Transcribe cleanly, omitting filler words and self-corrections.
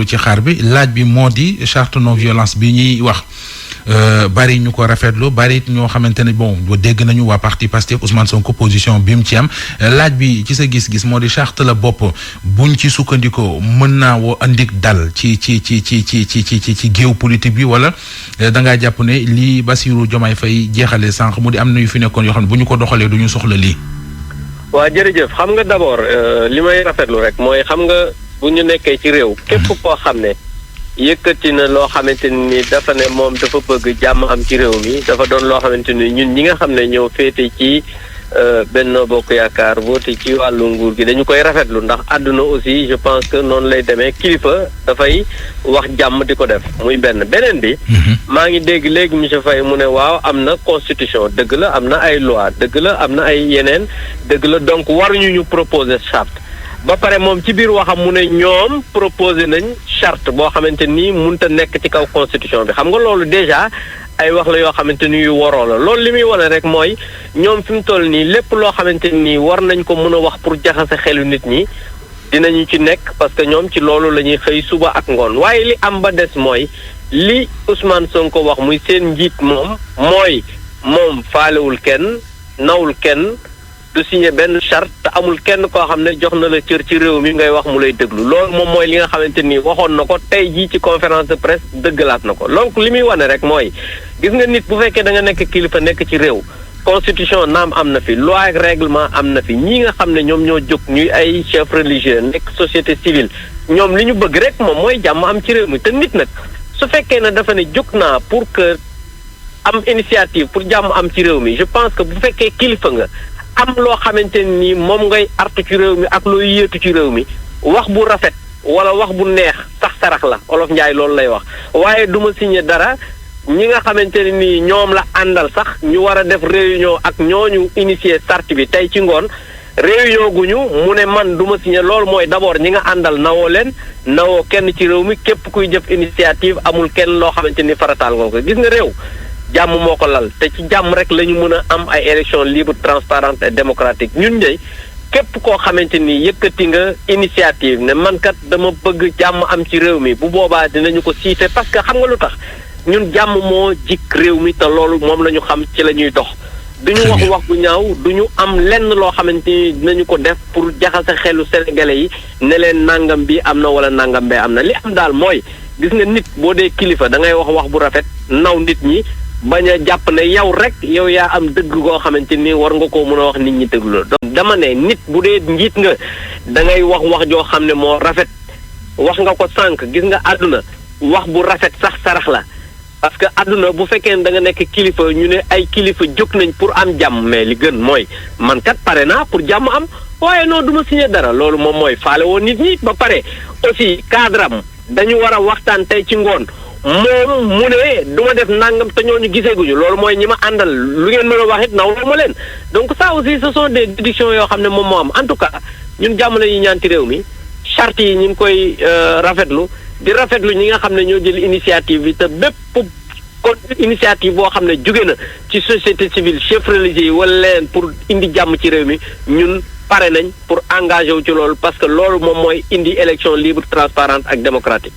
ci xaar bi laaj bi moo di charte non violence bi ñuy wax bari ñu ko rafetlu bari ñoo xamante ne bon dégg nañu waa parti Pastef Ousmane Sonko position bi mu ci am laaj bi ci sa gis-gis moo di charte la bopp buñ ci sukkandikoo mën naa woo andik dal ci géew politique bi wala da ngaa jàpp ne lii Bassirou Diomaye Faye jeexale sànq mu di am na yu fi nekkoon yoo xam ne bu ñu ko doxalee du ñu soxla lii. waa jërëjëf xam nga d'abord li may rafetlu rek mooy xam nga bu ñu nekkee ci réew. képp koo xam ne yëkkati na loo xamante ni dafa ne moom dafa bëgg jàmm am ci réew mi dafa doon loo xamante ni ñun ñi nga xam ne ñoo féete ci Benno Bokk Yaakaar voté ci wàllu nguur gi dañu koy rafetlu ndax àdduna aussi je pense que noonu lay demee kilifa dafay wax jàmm di ko def muy benn beneen bi. maa ngi dégg léegi monsieur Faye mu ne waaw am na constitution dëgg la am na ay loi dëgg la am na ay yeneen dëgg la donc waruñu ñu proposer charte ba pare moom ci biir waxam mu ne ñoom proposé nañ charte boo xamante ni mënut a nekk ci kaw constitution bi xam nga loolu déjà ay wax la yoo xamante ni yu waroo la loolu li muy wane rek mooy ñoom fi mu toll nii lépp loo xamante ni war nañ ko mën a wax pour jaxase xelu nit ñi dinañu ci nekk parce que ñoom ci loolu la ñuy xëy suba ak ngoon waaye li am ba des mooy li Ousmane Sonko wax muy seen njiit moom mooy moom faalewul kenn nawul kenn du signé benn charte te amul kenn koo xam ne jox na la cër ci réew mi ngay wax mu lay déglu loolu moom mooy li nga xamante ni waxoon na ko tey jii ci conférence de presse dëggalaat na ko donc li muy wane rek mooy gis nga nit bu fekkee da nga nekk kilifa nekk ci réew constitution naam am na fi loi ak règlement am na fi ñi nga xam ne ñoom ñoo jóg ñuy ay chef religieux nekk société civile ñoom li ñu bëgg rek moom mooy jàmm am ci réew mi te nit nag su fekkee ne dafa ne jóg naa pour que am initiative pour jàmm am ci réew mi je pense que bu fekkee kilifa nga am loo xamante ni moom ngay artu ci réew mi ak looy yéetu ci réew mi wax bu rafet wala wax bu neex sax sarax la Olof Njaay loolu lay wax waaye du ma signé dara ñi nga xamante ne nii ñoom la àndal sax ñu war a def réunion ak ñooñu initier charte bi tey ci ngoon réunion guñu mu ne man du ma signé loolu mooy d'abord ñi nga àndal nawoo leen nawoo kenn ci réew mi képp kuy jëf initiative amul kenn loo xamante ni farataal nga ko gis nga réew jàmm moo ko lal te ci jàmm rek la ñu mën a am ay élections libres transparentes et démocratiques ñun de képp koo xamante ni yëkkati nga initiative ne man kat dama bëgg jàmm am ci réew mi bu boobaa dinañu ko siite parce que xam nga lu tax ñun jàmm moo jik réew mi te loolu moom la ñu xam ci la ñuy dox. duñu wax bu ñaaw duñu am lenn loo xamante ni dinañu ko def pour jaxase xelu sénégalais yi ne leen nangam bi am na wala nangam bee am na li am daal mooy gis nga nit boo dee kilifa da ngay wax bu rafet naw nit ñi. bañ a jàpp ne yow rek yow yaa am dëgg goo xamante ni war nga koo mën a wax nit ñi dëgg la donc dama ne nit bu dee njiit nga da ngay wax joo xam ne moo rafet wax nga ko sànq gis nga àdduna wax bu rafet sax sarax la parce que àdduna bu fekkee ne da nga nekk kilifa ñu ne ay kilifa jóg nañ pour am jàmm mais li gën mooy man kat pare naa pour jàmm am waaye non du ma signé dara loolu moom mooy faale woon nit ñi ba pare aussi cadre am dañu war a waxtaan tey ci ngoon moom mu ne du ma def nangam te ñooñu giseeguñu loolu mooy ñi ma àndal lu ngeen mën a wax it naw ma leen donc ça aussi ce sont des déductions yoo xam ne moom moo am en tout cas ñun jàmm la ñuy ñaan ci réew mi charte yi ñu ngi koy rafetlu di rafetlu ñi nga xam ne ñoo jël initiative bi te bépp kon initiative boo xam ne jóge na ci société civile chef religieux yi wala leen pour indi jàmm ci réew mi ñun pare nañ pour engagé wu ci loolu parce que loolu moom mooy indi élection libre transparente ak démocratique